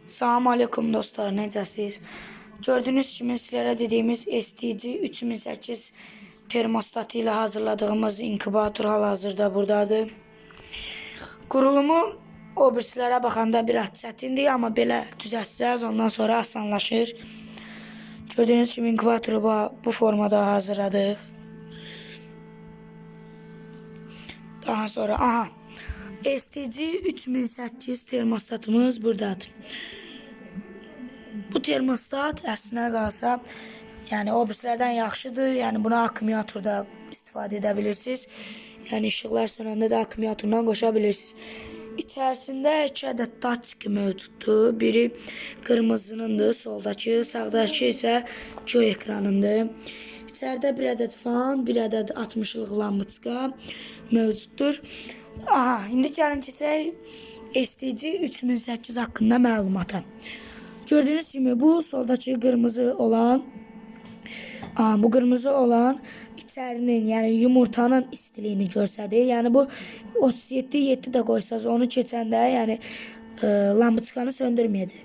Salam aleyküm dostlar, necəsiz? Gördüyünüz kimi sizlərə dediyimiz STC 3008 termostatı ilə hazırladığımız inkubator hal-hazırda buradadır. Qurulumu o birisilərə baxanda biraz çətindir, amma belə düzəltsəz ondan sonra asanlaşır. Gördüyünüz kimi inkubatoru bu formada hazırladıq. Daha sonra aha STC 3008 termostatımız buradadır. Bu termostat əslinə qalsa, yəni o birislərdən yaxşıdır. Yəni buna akkumulyatorda istifadə edə bilirsiniz. Yəni işıqlar sönəndə də akkumulyatorla qoşa bilirsiniz. İçərisində iki ədəd datçik mövcuddur. Biri qırmızınındır, soldakı, sağdakı isə göy ekranındır. İçəridə bir ədəd fan, bir ədəd 60-lıq lampoçka mövcuddur. Aha, indi gəlin keçək STC 3008 haqqında məlumata. Gördüyünüz kimi bu soldakı qırmızı olan, bu qırmızı olan içərinin, yəni yumurtanın istiliyini göstərir. Yəni bu 37.7 də qoysaz onu keçəndə, yəni lampoçkanı söndürməyəcək.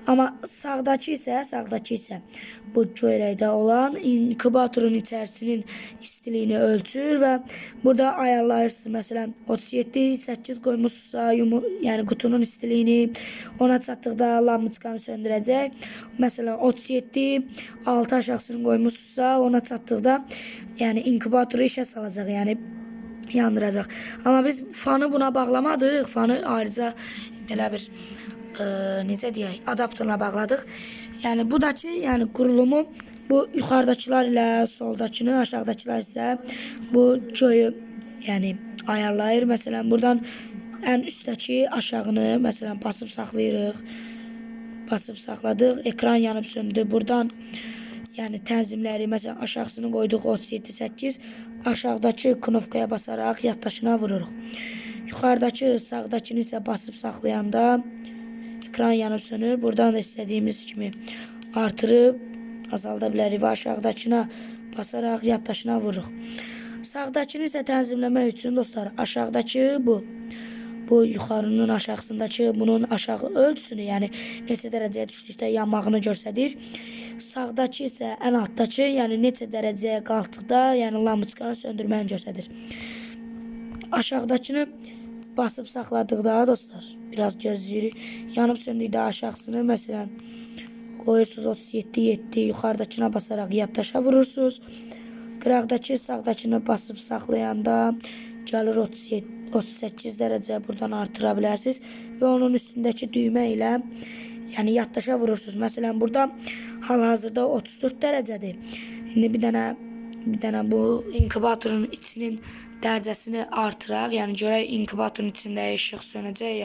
Amma sağdakı isə bu göyrəkdə olan inkubatorun içərisinin istiliyini ölçür və burada ayarlayırsınız. Məsələn 37.8 qoymuşsunuzsa, yəni qutunun istiliyini ona çatdıqda lampoçkanı söndürəcək. Məsələn 37.6 aşağısını qoymuşsunuzsa, ona çatdıqda yəni inkubatoru işə salacaq, yəni yandıracaq. Amma biz fanı buna bağlamadıq. Fanı ayrıca belə bir necə deyək, adaptorla bağladıq. Yəni bu da ki, yəni qurulumu bu yuxarıdakılar ilə soldakını, aşağıdakılar isə bu göyü yəni ayarlayır. Məsələn buradan ən üstdəki aşağını məsələn basıb saxlayırıq. Basıb saxladıq, ekran yanıb söndü. Buradan yəni tənzimləri, məsələn aşağısını qoyduq 37.8, aşağıdakı knopkaya basaraq yaddaşına vururuq. Yuxarıdakı sağdakını isə basıb saxlayanda ekran yanıb sönür. Buradan da istədiyimiz kimi artırıb azalda bilərik və aşağıdakına basaraq yaddaşına vururuq. Sağdakını isə tənzimləmək üçün dostlar aşağıdakı bu yuxarının aşağısındakı bunun aşağı ölçüsünü, yəni neçə dərəcəyə düşdükdə yanmağını göstərir. Sağdakı isə ən altdakı, yəni neçə dərəcəyə qalxdıqda, yəni lampoçkanı söndürməyini göstərir. Aşağıdakını basıb saxladıqda dostlar, biraz gözləyirik. Yanıb söndükdə aşağısını məsələn qoyursunuz 37.7, yuxarıdakına basaraq yaddaşa vurursunuz. Qıraqdakı sağdakını basıb saxlayanda gəlir 37, 38 dərəcə, buradan artıra bilərsiniz və onun üstündəki düymə ilə yəni yaddaşa vurursunuz. Məsələn burada hal-hazırda 34 dərəcədir. İndi bir dənə bu inkubatorun içinin dərəcəsini artıraq. Yəni görək inkubatorun içində işıq sönəcək ya